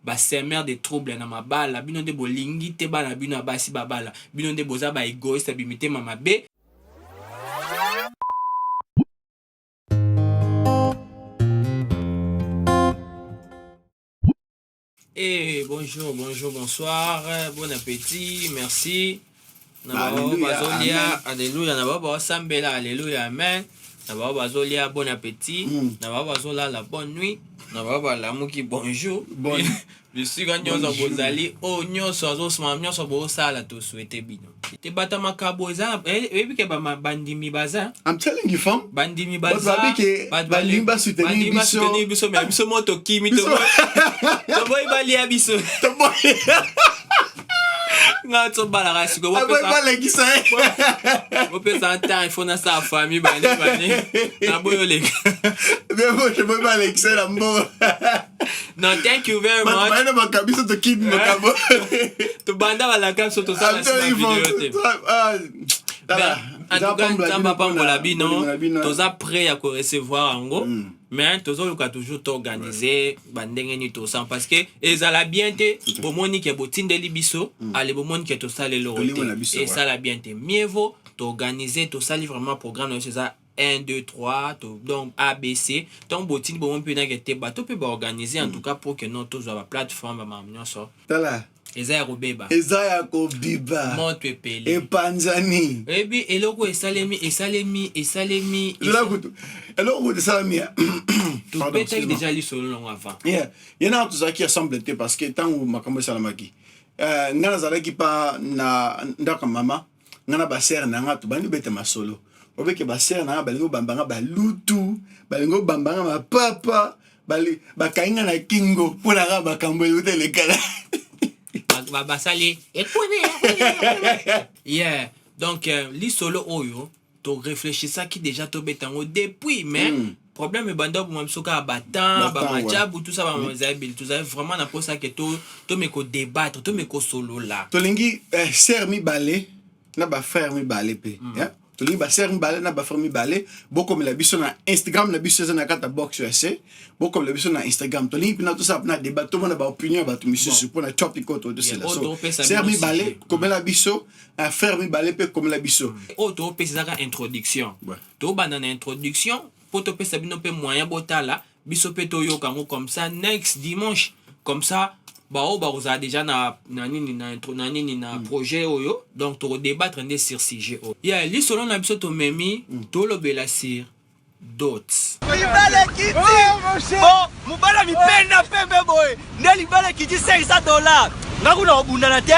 Ba semeur de trouble na mabala bino nde bolingi te bana bino ya basi babala bino nde boza ba egoiste bimitema mabe. Eh, bonjour, bonjour, bonsoir, bon appétit, merci. Na bao bazolia, alléluia, na bao baosambela, alléluia, amen. Na bao bazolia, bon appétit. Na bao bazolala, bonne nuit. Na bao balamuki, bonjour. Bon. Bisika nyonso bozali, oyo nyonso azosoma, nyonso bosala, tosouhaite bino. Te bato ya makabo eza, oyebi ke bandimi baza. I'm telling you fam. Bandimi baza. Bato babi ke bandimi ba soutenir biso. Soutenir biso mais biso mo tokimi toboyi balia biso. Toboyi. Nga tobalaka sikoyo. Aboyi balekisa ye. Bopesa temps, il faut nasala famille bani bani. Naboyi oleka. Bien bon, je boyi balekisa na mbongo. No, thank you very much. Bato makambo biso tokimi makambo. Tobanda balaka biso tosala sima video te. En tout cas, Nzambe apambola bino. Toza prêt ya ko recevoir yango. Mais tozoluka toujours toorganiser bandenge nini tosala parce que ezala bien te bomoni ke botindeli biso ale bomoni ke tosala eloko te esala bien te mieux vaut toorganiser tosali vraiment programme na biso eza 1 2 3 to, donc abc ntango botindi bomoni mpe nake te bato mpe baorganiser en tout cas pour que non tozwa baplateforme bamakambo nyonso tala eza ya kobeba eza ya kobiba moto epeli epanzani oyebi eloko esalemi esalemi esalemi eloko kutu esalemi tobetaki déjà lisolo nango avant yeah. Ye na tozalaki ensemble te parce que ntango makambo esalamaki ngai nazalaki pa na ndako ya mama nga na basere na nga tobandi obeta masolo obeke basere na nga balingi obamba nga balutu balingi obamba nga mapapa bakangi nga na kingo mpo na nga makambo euta elekala basali yeah donc lisolo oyo toréfléchissaki déjà tobeta yango depuis mais problème ebanda oboma biso kaka batemps bamajabu tout ça bamama ezali ebele tozali vraiment na mposa ke tome kodébattre tome kosolola tolingi sere mibale na bafrère mibale mpe tolingi basere mibale na bafrère mibale bokomela biso na Instagram na biso eza na kati ya box ya se bokomela biso na Instagram tolingi mpena tosala mpena débat tomona baopinion ya bato misusu mpona topic oyo totosela so sere mibale komela biso frère mibale mpe komela biso oyo topesa ezaka introduction tobanda na introduction mpo topesa bino mpe moyen botala biso mpe toyoka yango comme ça next dimanche comme ça bao bakozala déjà na, na nini na, intro, na nini na projet oyo donc tokodébattre nde sur sujet oyo ya lisolo na biso tomemi tolobela sur dot Libala ekiti bon mobala mipenda pembe boye nde libala ekiti 500 dollars nga kuna kobundana te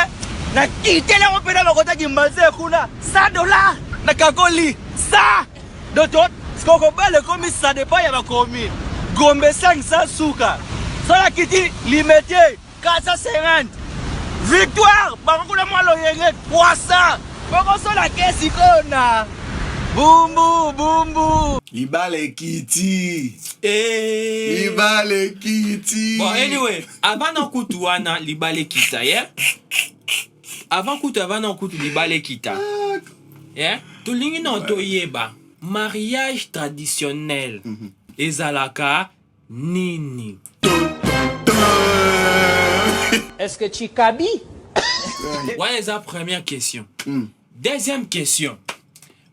nakiteli yango mpena bakotaki mbaze kuna 100 dollars nakakoli sa donc sikoyo kobala ekomi ça dépend ya bacommune Gombe 500 suka so nakiti Limete 450 Victoire bango kuna mwa loyenge 300 bokosola ke sikoyo na bumbu bumbu libala ekiti libala ekiti bon anyway avant na kutu wana libala ekita ye avant kutu avant na kutu libala ekita yeah? Tolingi na toyeba mariage traditionnel ezalaka nini. Est-ce que tu kabi? Wana eza première question. Deuxième question,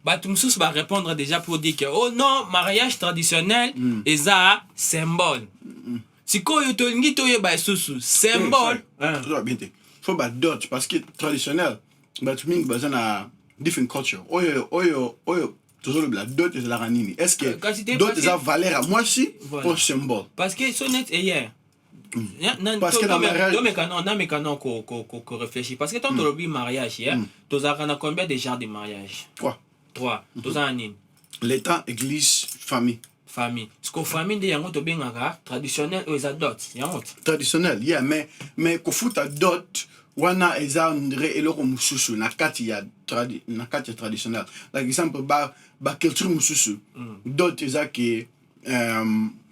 bato mosusu barépondre déjà pour dire que oh non, mariage traditionnel eza symbole. Sikoyo tolingi toyeba lisusu symbole. Toza bien te faut badot parce que traditionnel bato mingi baza na different culture oyo oyo oyo tozolobela dot ezalaka nini? Est ce que Kasi te dot eza parce valeur ya mwasi Voilà. o symbole? Parce que so net eye Parce que na mariage- tomeka non nameka non ko réfléchir parce que tant tolobi mariage ye tozalaka na combien de genres de mariage? Trois. Trois. Toza na nini? L'état, église, famille. Famille. Siko famille nde yango tobengaka traditionnel oyo eza dot yango te? Traditionnel, yeah, mais kofuta dot wana eza ndre eloko mosusu na kati ya na kati ya traditionnel. Like exemple ba culture mosusu dot eza ke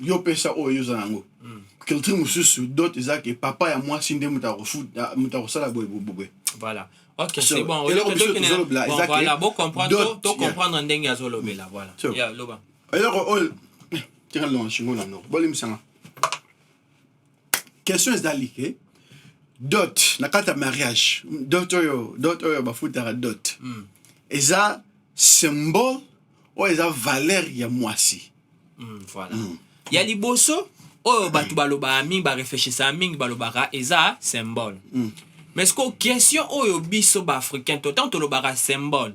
yo pesa oyo yo oza nango. Culture mosusu dot eza ke papa ya mwasi nde moto akofuta moto akosala boye boye boye. Voilà, ok. So, c'est bon. Eloko biso tozolobela Bon, eza ke voilà, bo comprendre dot, to yeah. comprendre ndenge azolobela voilà. So. Ya loba. Eloko oyo tika longa shingo na noko bolimbisanga. Question ezali ke dot na kati ya mariage, dot oyo, dot oyo bafutaka dot, eza symbole oyo eza valeur ya mwasi? Voilà. Ya liboso oyo bato balobaka mingi, barefléchisaka mingi, balobaka eza symbole. Mais siko question oyo biso baafricain to ntango tolobaka symbole,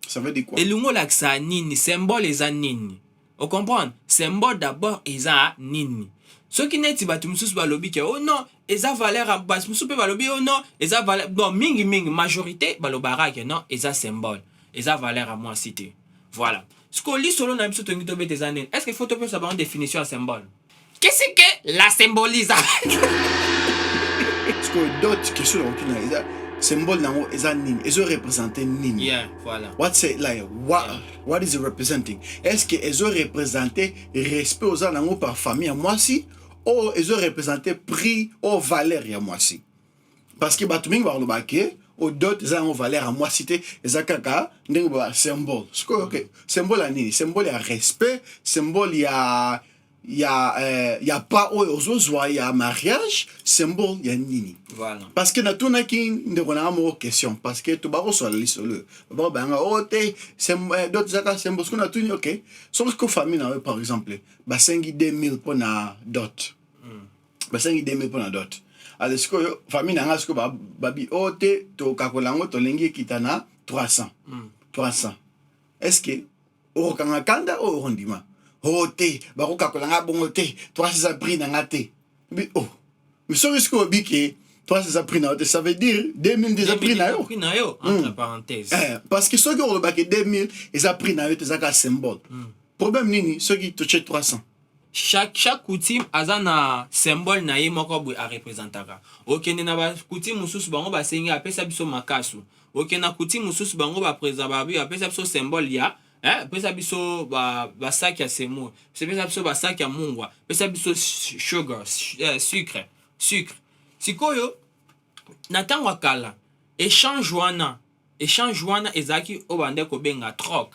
Ça veut dire quoi? Elingi olakisa nini? Symbole eza nini? Ocomprendre? Symbole d'abord eza nini? Soki neti bato mosusu balobi ke oh non, eza valeur, bato mosusu mpe balobi oh non, eza valeur. Bon, mingimingi majorité balobaka ke non, eza symbole, eza valeur ya mwasi te. Voilà. Sikoyo lisolo na biso tolingi tobeta eza nini? Est ce que faut topesa bango définition ya symbole? Qu'est-ce que la symbolise? Sikoyo dot, question na kokina eza symbole nango eza nini? Ezoreprésente nini? Yeah, voilà. What's it like? What is it representing? Est ce que ezoreprésente respect oza nango par famille ya mwasi, oyo ezoreprésente prix o valeur ya mwasi? Parce que bato mingi bakoloba ke o dot eza yango valeur ya mwasi te, eza kaka ndenge ba symbole. Sikoyo ok, symbole ya nini? Symbole ya respect, symbole ya pa oyo ozozwa ya mariage, symbole ya nini? Voilà. Parce que natunaki ndeko na nga moko question, parce que tobakosola lisolo oyo, babako bayanga o te, dot ezaka symbole. Soki natuni, ok, soki ko famille na yo par exemple basengi 2000 mpo na dot, basengi 2000 mpo na dot, ale sikoyo famille na nga sikoyo babi o te, tokakola yango, tolingi ekita na 300, 300, est ce que okokanga kanda oyo okondima o te, bakokakola nga bongo te, 300 eza prix na nga te? Bi oh, mais soki sikoyo obi ke 300 eza prix na yo te, ça veut dire 2000 nde eza prix na yo. Prix na yo, entre parenthèses. Eh, parce que soki olobaki 2000 eza prix na yo te, eza kaka symbole, problème nini soki totie 300? Chaque coutume aza na symbole na ye moko boye arepresentaka. Okende na bacoutume mosusu, bango basengi apesa biso makasu. Okende na coutume mosusu, bango baprésent babi apesa biso symbole ya pesa biso basaki ya semoule, pesa biso basaki ya mungwa, pesa biso sugar, sucre. Sikoyo na ntango ya kala, échange wana ezalaki oyo bande kobenga troc.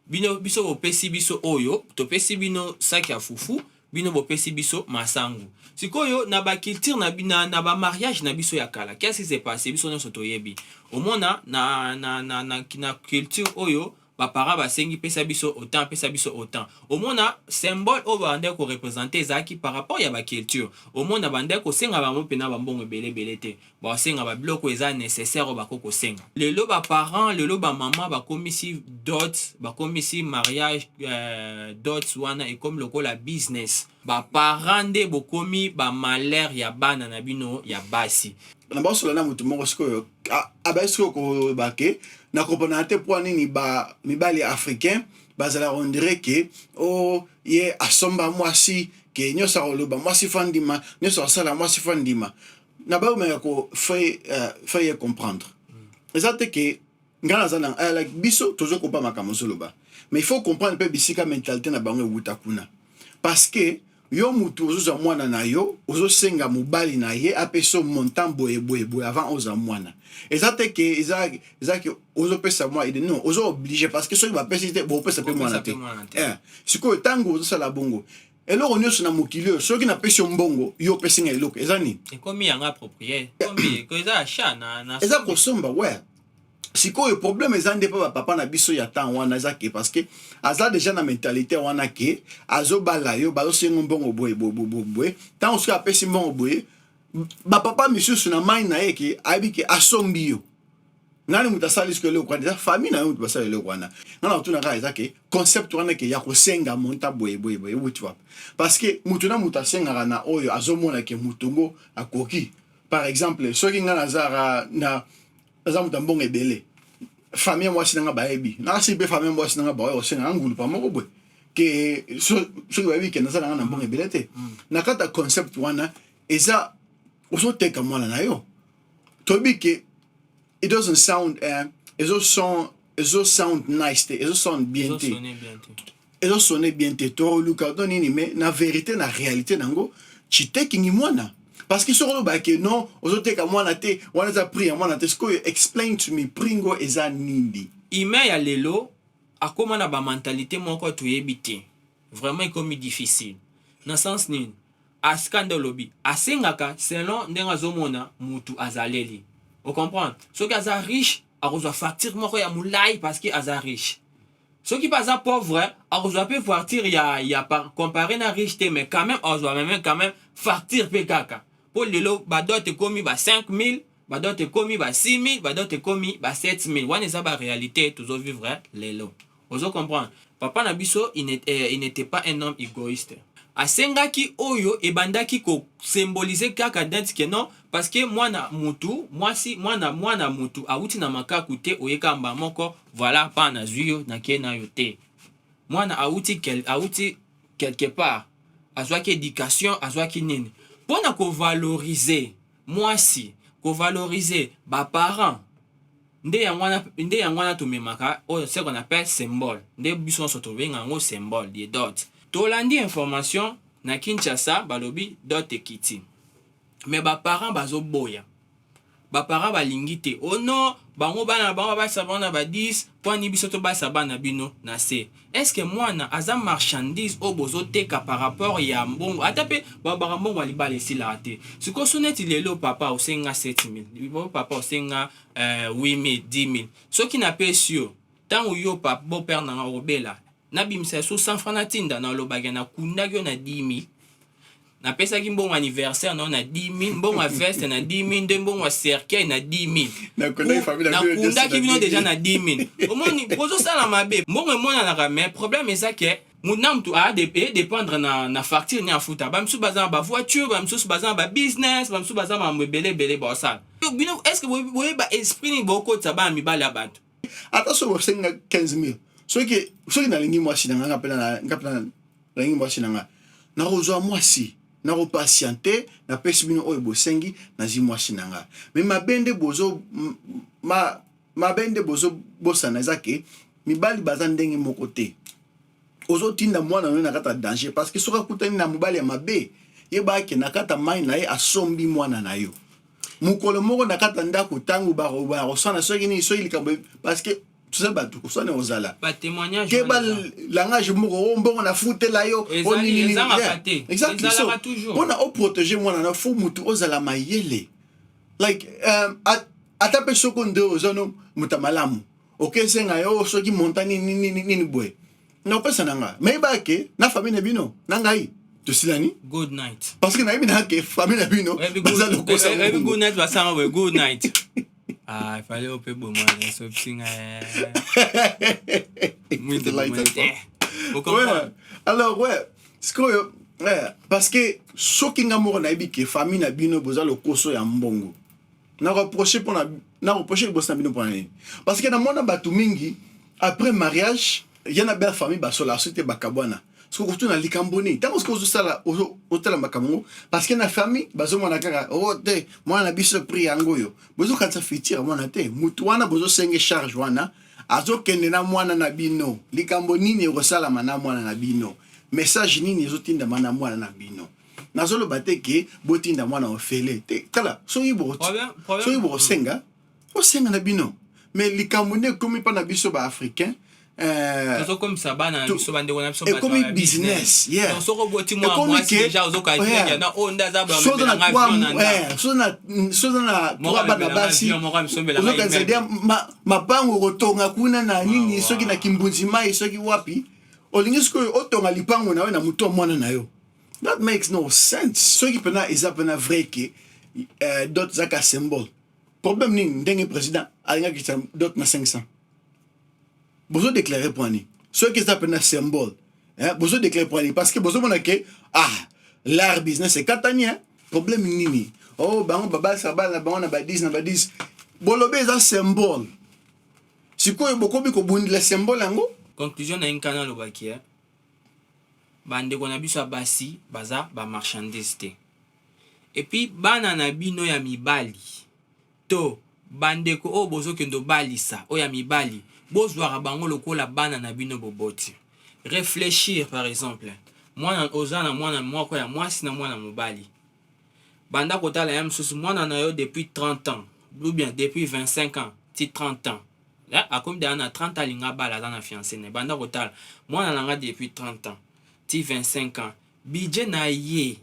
Bino, biso bopesi biso oyo, topesi bino saki ya fufu, bino bopesi biso masangu. Sikoyo na baculture na bamariage na biso ya kala, qu'est-ce qui s'est passé? Biso nyonso toyebi, omona na culture oyo baparent basengi pesa biso autant, pesa biso autant. Omona symbole oyo bandeki koreprésente ezalaki par rapport ya baculture. Omona bandeki kosenga bango mpena bambongo ebele ebele te, basenga babiloko eza nécessaire oyo bakoki kosenga. Lelo baparent, lelo bamama bakomisi dot, bakomisi mariage, dot wana ekomi lokola business. Baparent nde bokomi bamalheur ya bana na bino ya basi. Na basola na motu moko sikoyo, abayi sikoyo koloba ke na comprendre te mpo nini ba mibali africain bazalaka on dirait ke o ye asomba mwasi, ke nyonso akoloba mwasi fa ndima, nyonso akosala mwasi fa ndima. Na bayomeka ko fait ye comprendre eza te ke ngai naza na like biso tozokopa makambo ozoloba, mais il faut comprendre mpe bisika mentalité na bango ewuta kuna, parce que yo mutu ozozwa mwana na yo, ozosenga mobali na ye apesa yo montant boye boye boye avant ozwa mwana. Eza te ke eza ke ozopesa mwa idée, non, ozo obligé, parce que soki bapesi te, bopesa mpe mwana te. Bopesa mpe mwana te. Sikoyo ntango ozosala bongo, eloko nyonso na mokili oyo, soki napesi yo mbongo, yo opesi nga eloko, eza nini? Ekomi yango approprié, ekomi eza achat na Eza kosomba we. Sikoyo problème eza nde mpo bapapa na biso ya temps wana eza ke parce que aza déjà na mentalité wana ke azobala yo, bazosenga mbongo boye boye boye boye. Ntango soki apesi mbongo boye, bapapa misusu na mai na ye ke ayebi ke asombi yo. Nani moto asali sikoyo eloko wana? Eza famille na yo moto basala eloko wana. Nga na kotuna kaka, eza ke concept wana ke ya kosenga montant boye boye boye ewuti wapi? Parce que moto na moto asengaka na oyo azomona ke moto ngo akoki. Par exemple, soki nga nazalaka na naza moto ya mbongo ebele, famille ya mwasi nanga bayebi nasi mpe famille ya mwasi nanga baoyo kosenga ngulu pa moko boye ke soki bayebi ke naza nanga na mbongo ebele te. Na kati ya concept wana eza ozoteka mwana na yo. Toyebi ke it doesn't sound ezo sound nice te, ezo sound bien te. Ezosonne bien te. Ezosonne bien te, toluka to nini, mais na vérité, na réalité nango, chitekingi mwana, parce que soki olobaka ke non, ozoteka mwana te, wana eza prix ya mwana te. Sikoyo explain to me, prix ngo eza nini? Humain ya lelo akóma na bamentalité moko toyebi te. Vraiment ekomi difficile na sens nini? Asika nde olobi asengaka selon ndenge azomona mutu azaleli. Ocomprendre? Soki aza riche, akozwa facture moko ya molai parce que aza riche. Soki mpe aza pauvre, akozwa mpe facture ya compare na riche te, mais quand même akozwa même quand même facture mpe kaka. Mpo lelo badot ekomi ba 5000, badot ekomi ba 6000, badot ekomi ba 7000. Wana eza baréalité tozovivre lelo. Ozo comprendre? Papa na biso, il n'était pas un homme égoïste. Asengaki oyo ebandaki kosymboliser kaka neti ke non, parce que mwana mutu mwasi, mwana mutu awuti na makaku te, oyeka mba moko, voilà, mpa nazwi yo, nakei na yo te. Mwana awuti quelque part, azwaki éducation, azwaki nini mpona kovaloriser mwasi, kovaloriser baparent. Nde yango wana tomemaka oyo ce qu'on appelle symbole. Nde biso nyonso tobenga yango symbole de dot. Tolandi information na Kinshasa, balobi dot ekiti, mais baparent bazoboya, baparent balingi te. Oh non, bango bana na bango babalisa bango na ba 10, mpo ani biso tobalisa bana bino na se? Est ce que mwana aza marchandise oyo bozoteka par rapport ya mbongo? Ata mpe babaka mbongo ya libala esilaka te. Sikoyo so neti lelo papa osenga 7000, papa osenga 8000, 10 000, soki napesi yo, ntango yo beau-père na nga okobela, nabimisa so 100 franc natinda, nalobaki nakundaki yo na 10 000, napesaki mbongo anniversaire na yo na 10 000, mbongo ya veste na 10 000, nde mbongo ya cercueil na 10 000, nakundaki bino déjà na 10 000. Omoni, bozosala mabe. Mbongo emonanaka, mais problème eza ke na mutu edépendre na facture ni afuta. Bamisusu baza na bavoiture, bamisusu baza na babusiness, bamisusu baza na makambo ebele ebele baosala. Bino, est ce que boyeba esprit nini bokotisa bana mibali ya bato? Ata soki bosenga 15 000, soki nalingi mwasi na nga, nga mpe nalingi mwasi na nga, nakozwa mwasi, nakopatienter, napesi bino oyo bosengi, nazwi mwasi na nga. Mais mabe nde bozo mabe nde bozobosana eza ke mibali baza ndenge moko te. Ozotinda mwana na yo na kati ya danger, parce que soki akutani na mobali ya mabe, yeba ake na kati ya mai na ye asombi mwana na yo. Mokolo moko na kati ya ndako, ntango bakoswana, soki nini, soki likambo, parce que toza bato, koswana kozala ke balangage moko o mbongo nafutela yo. Exactly. So mpona oprotéger mwana na, faut mutu ozala mayele. Like ata mpe soko nde oza no moto ya malamu, okesenga yo soki monta nini nini nini boye, naopesa na nga, mais yeba ke na famille na bino na ngai tosilani. Good night. Parce que nayebi na ke famille na bino baza lokosa. Good night, basanga boye, good night. Ah, il fallait ope bomwana sopisinga. Ouais. Alors ouais, sikoyo, ouais, parce que soki nga moko nayebi ke famille na bino boza lokoso ya mbongo, nareproche mpona nareproche liboso na bino mpona nini? Parce que namona bato mingi, après mariage ya na belle famille, basola so te, bakabwana. Soki kotuna likambo nini, ntango soki ozosala, otala makambo ngo, parce que na famille bazomona kaka o te mwana na biso, prix yango oyo. Bozokanisa futur ya mwana te. Mutu wana bozosenge charge wana azokende na mwana na bino, likambo nini ekosalama na mwana na bino? Message nini ezotindama na mwana na bino? Nazoloba te ke botinda mwana ofele te. Tala, soki bokosenga, osenga na bino, mais likambo nde ekomi mpa na biso baafricain. Tozokomisa bana na biso, bandeko na biso. Ekomi business. Soki oboti mwana mwasi, déjà ozoka na oyo nde aza. Soza na trois bana basi, ozokanisa dia mapango kotonga kuna na nini, soki na Kimbunzi mai, soki wapi. Olingi sikoyo otonga lipango na yo na motu ya mwana na yo. That makes no sense. Soki mpena eza mpena vrai ke dot ezaka symbole, problème nini ndenge président alingaki dot na 500? Bozodéclare mpo nini soki eza mpena symbole? Bozodéclare mpo nini? Parce que bozomona ke ah, l'art business ekatani. Problème nini? Oh, bango babalisaka bana na bango na ba 10, na ba 10. Bolobi eza symbole, sikoyo bokomi kobundela symbole yango. Conclusion na ye, nkana alobaki, bandeko na biso ya basi baza bamarchandise te. Et puis bana na bino ya mibali to bandeko oyo bozokende obalisa oyo ya mibali, bozwaka bango lokola bana na bino boboti. Réfléchir, par exemple, mwana oza na mwana moko ya mwasi na mwana mobali, banda kotala ya mosusu mwana na yo depuis 30 ans ou bien depuis 25 ans ti 30 ans. Akomi deja na 30, alinga bala, aza na fiancé na ye. Banda kotala mwana na nga depuis 30 ans ti 25 ans, budget na ye.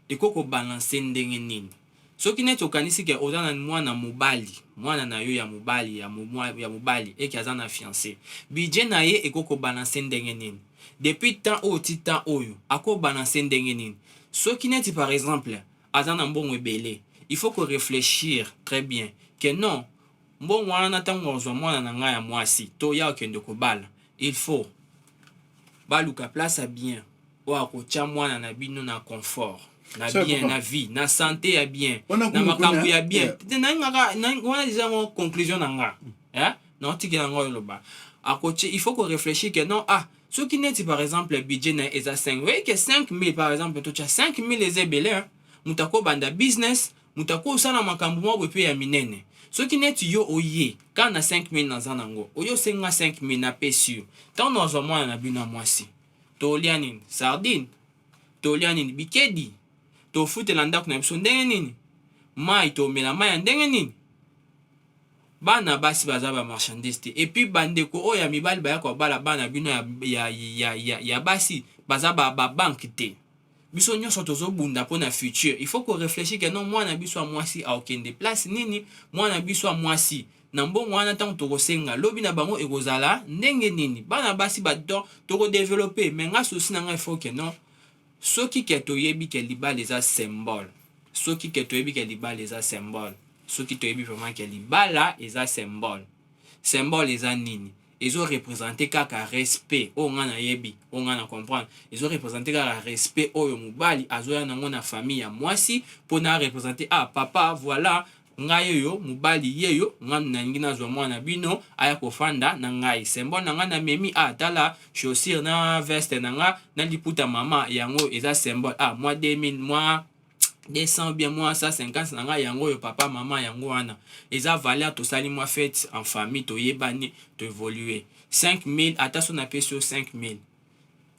Ekoki ko balancer ndenge nini? Soki neti okanisi ke oza na mwana mobali, mwana na yo ya mobali ya ya mobali et que aza na fiancee, budget na ye ekoki ko balancer ndenge nini? Depuis temps oyo ti temps oyo, ako balancer ndenge nini? Soki neti par exemple aza na mbongo ebele, il faut ko reflechir très bien que non, mbongo wana tango akozwa mwana na ngai ya mwasi to ye akokende kobala, il faut baluka place ya bien oyo akotia mwana na bino na confort na bien na vie na sante ya bien na makambo ya bien nalingaka wana deja yango conclusion na nga eh? naotikela yango oloba akotie il faut ko réfléchir que non ah soki neti par exemple budget na ye eza 5 oyebi ke 5000 par exemple totya 5000 eza ebele moto akobanda business Moto akosala makambo mwa boye pe ya minene. Soki neti yo oye kaka na 5000 naza nango, oye osengi nga 5000 napesi yo. Tango nazwa mwana na bino ya mwasi, tolia nini? Sardine? Tolia nini? Bikedi? Tofutela ndako na biso ndenge nini? Mayi tomela mayi ya ndenge nini? Bana basi baza ba marchandise te. Et puis ba ndeko oyo ya mibali baya kobala bana bino ya, ya, ya, ya, ya basi baza ba, ba banque te. Biso nionso tozo bunda pona futur il faut ko reflechir que non mwana biso ya mwasi akokende place nini, mwana biso ya mwasi na mbongo wana tango tokosenga lobi na bango ekozala ndenge nini, bana basi ba donc toko developper mais nga souci na nga il faut que non soki que toyebi que libala eza symbole, soki que toyebi que libala eza symbole, soki toyebi vraiment que libala eza symbole, symbole eza nini? Ezo representer kaka respect oyo nga nayebi, oyo nga na comprendre, ezo representer kaka respect oyo mobali azoya nango na famille ya mwasi pona a representer ah papa voila ngai oyo mobali yeyo nga nalingi nazwa mwana na bino aya kofanda na ngai symbole na nga namemi ah tala chaussure na veste na nga na liputa mama yango eza symbole ah mwa 2000 mwa 200 bien mwa 150 na ngai yango oyo papa mama yango wana eza valeur tosali mwa fete en famille toyebani to evolue 5000 ata so napesi yo 5000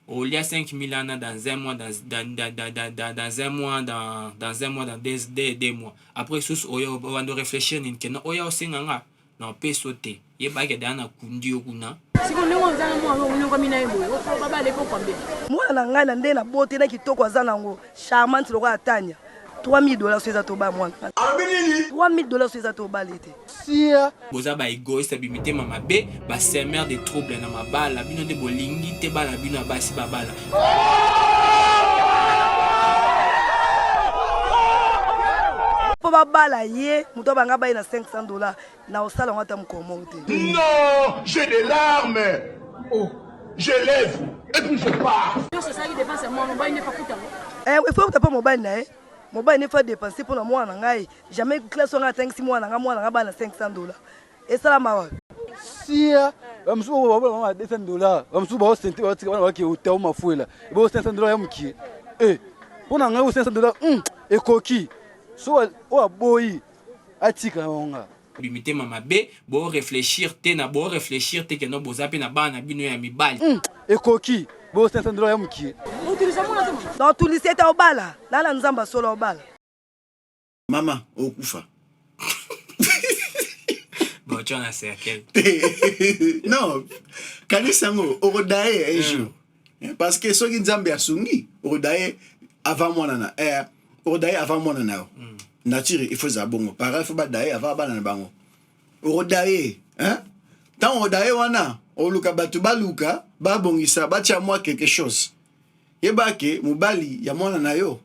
olia 5000 wana dans un mois dans, dans, dans, dans, dans, dans, dans un mois dans, dans un mois dans deux, deux, deux mois après susu oyo obanda réfléchir nini kena oya osenga nga Na opesi yo te. Yeba ke deja na kundi yo kuna. Sikoyo ndenge oza na mwana oyo onyokwami na ye boye obabala ye mpo combien? Mwana na ngai na nde na beaute na kitoko aza nango charmante lokola Tania 3000 dollars soki eza te obala mwana na Alobi nini? 3000 dollars soki eza te obala ye te. Sia. Boza ba egoiste bi mitema mabe ba semeur de trouble na mabala bino nde bolingi te bana bino ya basi babala. Mpo babala ye moto abanga baye na 500 dollars na osala yango ata mokolo moko te. Non, j'ai des larmes. Oh, je lève et puis je pars. Nyonso esalaki dépense ya mwana mobali nde fakuta yango. Eh, il faut akuta mpo mobali na ye. Mobali nde faut dépenser mpo na mwana na ngai. Jamais classe wana atangisi mwana na ngai, mwana na ngai bana 500 dollars. Esalama wapi? Sia, ba mosusu ba ba ba 200 dollars, ba mosusu ba sente ba tika bana ba ke otao mafuela. Bo 500 dollars ya mukie. Eh, mpo na ngai 500 dollars, ekoki. So oyo aboyi atika yango nga. Mitema mabe bo reflechir te na bo reflechir te que non boza pe na bana na bino ya mibali. Ekoki bo 500 dollars ya mukie. Na otulisi ete obala lala nzambe asolo obala. Mama okufa. Baotia na cercueil. Non, kanisa yango okodaye un jour. Parce que soki Nzambe asungi okodaye avant mwana na eh, okodaye avant mwana na yo. Nature il faut ezala bongo. Parents il faut badaye avant bana na bango. Okodaye, hein? Tango okodaye wana oluka bato baluka babongisa batia mwa quelque chose. Yeba ke mobali ya mwana na yo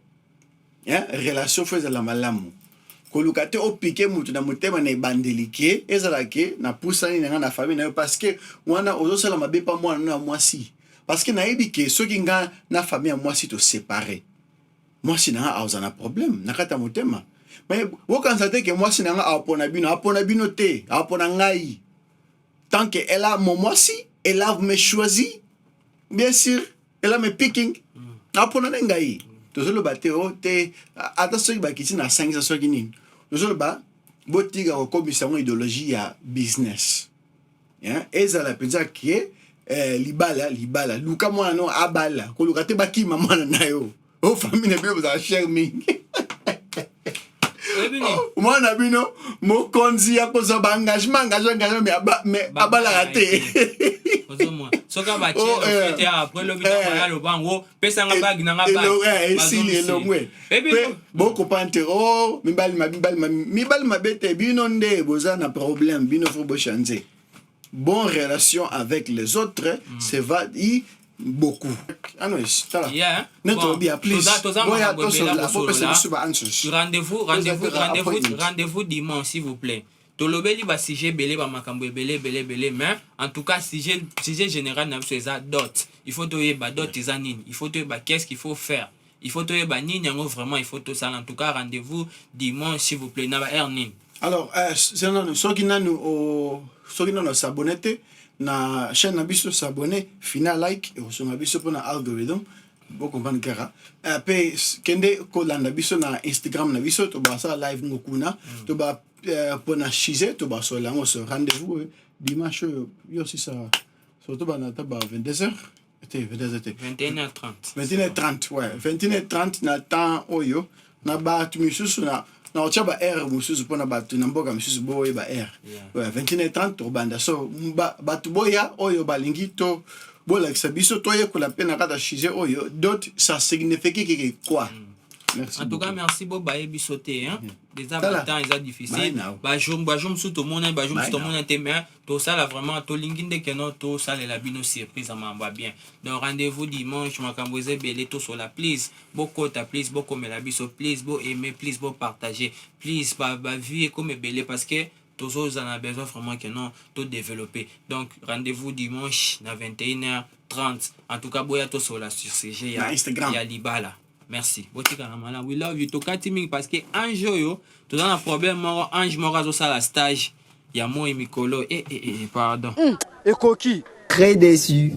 hein, relation faut ezala malamu. Koluka te opike mutu na motema na ebandeli ke ezala ke napusani na nga na famille na yo parce que wana ozosala mabe pa mwana no ya mwasi. Parce que nayebi ke soki nga na famille ya mwasi to separe mwasi na nga akozala na problème na kati ya motema. Mais bokanisa te ke mwasi na nga apona bino, apona bino te, apona ngai. Tant que elle a mon mwasi, elle a me choisi, bien sûr, elle a me picking. Apona na ngai. Tozoloba te o te ata soki bakiti na 500 soki nini. Tozoloba botika kokomisa yango idéologie ya business. Hein? Ezala mpenza ke eh, libala libala luka mwana no abala koluka te bakima mwana na yo o famille na bino bozala cher mingi mwana na bino mokonzi ya kozwa ba engagement engagement engagement mais abalaka te. Ozomona soki abatie ofete oh, après lobi ntango aya loba yango pesanga bag na nga bag esili elongwe mpe bokopa te o mibali mabe mibali mabe mibali mabe te bino nde boza na problème bino faut bochange bon relation avec les autres c'est va y beaucoup. Anyways, tala. Yeah. Nde tolobi ya please. Toza Boya makambo ebele tosolola, kosolola. bopesa biso ba answers. Rendez-vous, Toza rendez-vous, kaka rendez-vous, appointment. rendez-vous dimanche, s'il vous plaît. Tolobeli ba sujet ebele, ba makambo ebele, ebele, ebele, mais en tout cas sujet général na biso eza dot. Il faut toyeba dot eza nini. Il faut toyeba qu'est-ce qu'il faut faire. Il faut toyeba nini yango vraiment il faut tosala. En tout cas rendez-vous dimanche, s'il vous plaît, na ba heure nini? Alors, c'est nanu, soki nanu s'abonner te na chaîne na biso, s'abonner, fina like, ekosonga biso mpona algorithm bocomprendre kaka. Mpe kende kolanda biso na Instagram na biso, tobasala live ngo kuna, toba mpona sujet tobasola yango. So rendez-vous dimanche oyo yo sisa, surtout bana ta ba 22 heures te, 22 heures te. 21h30. 21h30, ouais, 21h30 na temps oyo na bato misusu na kotia ba heure mosusu mpona bato na mboka misusu boyeba heure. Ouais, 21h30 tobanda. So bato boya oyo balingi to bolakisa biso, toyekola mpe na kati ya sujet oyo dot, ça signifie keke quoi. Merci En tout cas, beaucoup. Merci bo baye biso te, hein. Déjà Tala. ba temps eza Bye difficile. now. Ba jour mosusu tomona, ba jour mosusu Bye now. tomona te, mais tosala vraiment, tolingi nde keno tosalela bino surprise ya makambo ya bien. Donc rendez-vous dimanche, makambo eza ebele tosola. Please bokota, please bokomela biso, please bo aimer, please bo partager, please ba vues ekoma ebele parce que tozozala na besoin vraiment que non to développer. Donc rendez-vous dimanche na 21h30. En tout cas boya tosola sur sujet ya Na Instagram. ya libala. Merci, botikala malamu, we love you. Tokati mingi parce que ange oyo toza na problème moko, ange moko azosala stage ya moi mikolo. Eh, eh, eh, pardon. Ekoki. Très déçu.